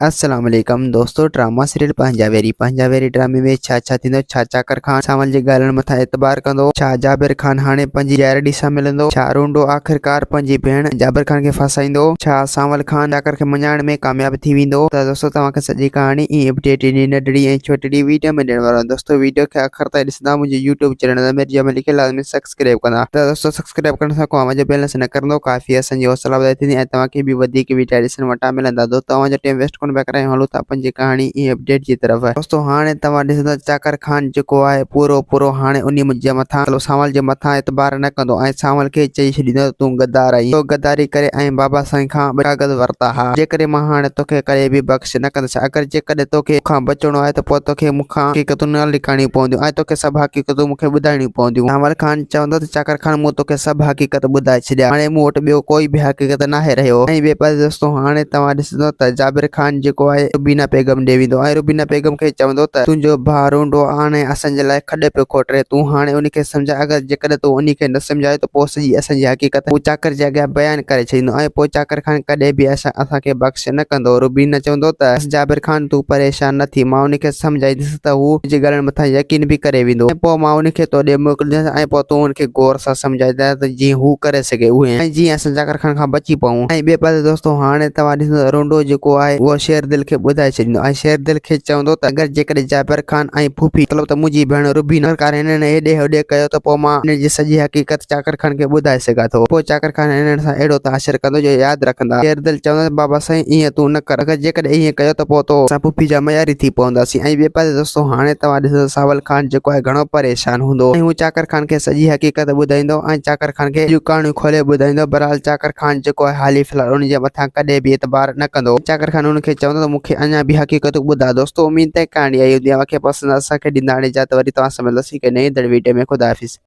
السلام عليڪم دوستو ڊراما سيريل پنهنجا ويري پنهنجا ويري ڊرامي ۾ ڇا ڇا ٿيندو ڇا چاڪر خان سانول جي ڳالهين مٿان اعتبار ڪندو ڇا جابر خان هاڻي پنهنجي جائرڙي سان ملندو ڇا رونڊو آخرڪار پنهنجي ڀيڻ جابر خان کي ڦاسائيندو ڇا سانول خان چاڪر کي مڃائڻ ۾ ڪامياب ٿي ويندو ته دوستو توهان کي سڄي ڪهاڻي ۽ اپڊيٽ انهي ننڍڙي ۽ ڇوٽڙي ويڊيو ۾ ڏيڻ وارو آهيان دوستو ويڊيو کي آخر تائين ڏسندا منهنجي يوٽيوب چينل ضمير جمالي کي لازمي سبسڪرائب ڪندا ته دوستو سبسڪرائب ڪرڻ سان ڪو اوهان جو بيلنس نه ڪرندو ڪافي اسان جي حوصلا افزائي ٿيندي ۽ توهان کي به وڌيڪ ويڊيا ڏسڻ وٽان ملندا دوستو اوهان جو ٽيم ويسٽ ڪونه پيا ڪرايون هلون ٿا پنهنجي ڪهاڻي ۽ اپڊيٽ جي طرف دوستو هاڻي توهان ڏسندا چاڪر خان جيڪو آهي پورو پورو هاڻي انهي جي مٿان مطلب سانول جي مٿان اعتبار نه ڪندو ۽ سانول کي چئي ڇڏيندو ته تون غدار آهين تو غداري ڪري ۽ بابا سائين کان ٻه ڪاغذ ورتا ها جيڪڏهن مان هاڻي توکي ڪڏهن به بخش نه ڪندس اگر جيڪڏهن توکي مون کان بچڻو آهي ته پوء توکي مون کان حقيقتون نه لڪائڻيون پونديون ۽ توکي سڀ حقيقتون مون کي ٻڌائڻيون پونديون. سانول خان چوندو ته چاڪر خان مون توکي سڀ حقيقت ٻڌائي ڇڏيا هاڻي مون وٽ ٻيو ڪوئي به حقيقت ناهي رهيو. ۽ ٻئي پاسي دوستو هاڻي توهان ڏسندو ته جابر خان جيڪو آهي روبينا بيگم ڏي ويندو ۽ روبينا بيگم کي چوندو ته تنهنجو ڀاء رونڊو هاڻي اسان جي لاء کڏ پيو کوٽري تون هاڻي ان کي سمجهاء اگر جيڪڏهن تون ان کي نه سمجهايو ته پوء سڄي اسان جي حقيقت هو چاڪر جي اڳيان بيان ڪري ڇڏيندو ۽ پوء چاڪر خان ڪڏهن به اسان کي بخش نه ڪندو. روبينه چوندو ته بس جابر خان تون پريشان نه ٿي مان ان کي سمجهائيندس ته هو منهنجي ڳالهين مٿان يقين به ڪري ويندو ۽ پوء مان ان کي تو ڏي موڪليندس ۽ پوء تون ان کي غور سان سمجهائجانء ته جيئن هو ڪري سگهي اهي ۽ جيئن اسان چاڪر خان کان بچي پئون ۽ ٻئي پاسي دوستو هاڻي توهان ڏسندو ته رونڊو جيڪو آهي اهو شير دل کي ٻڌائي ڇڏيندو ۽ شير دل کي چوندو ته اگر جيڪڏهن جابر خان ۽ ڦوڦي مطلب ته منهنجي ڀيڻ روبينه سرڪار هنن هيڏي هوڏي ڪيو ته پوء مان انهن جي سڄي حقيقت چاڪر خان کي ٻڌائي سگهان ٿو. پوء چاڪر خان هنن سان اهڙو ته حشر ڪندو جو ياد رکندا. شير دل چوندس، بابا سائين ائين تون نه ڪر. اگر جيڪڏهن ائين ڪيو ته پوء تو سان پڦي جا مياري ٿي پونداسين. ۽ ٻئي پاسي دوستو هاڻي توهان ڏسندو ساول خان جيڪو آهي گهڻو پريشان هوندو ۽ هو چاڪر خان کي سڄي حقيقت ٻڌائيندو ۽ چاڪر خان کي سڄيون ڪهاڻيون کولي ٻڌائيندو. بهرحال چاڪر خان جيڪو آهي حالي في الحال ان جي مٿان ڪڏهن به اعتبار نه ڪندو. چاڪر خان ان کي چوندو ته مون کي اڃا به حقيقتون ٻڌاء. دوستو اميد ته ڪهاڻي آئي هوندي اوهان کي پسند اسان کي ڏيندا هاڻي اجازت وري توهان سان ملنداسين هڪ نئين ايندڙ ويڊيو ۾ خدا حافظ.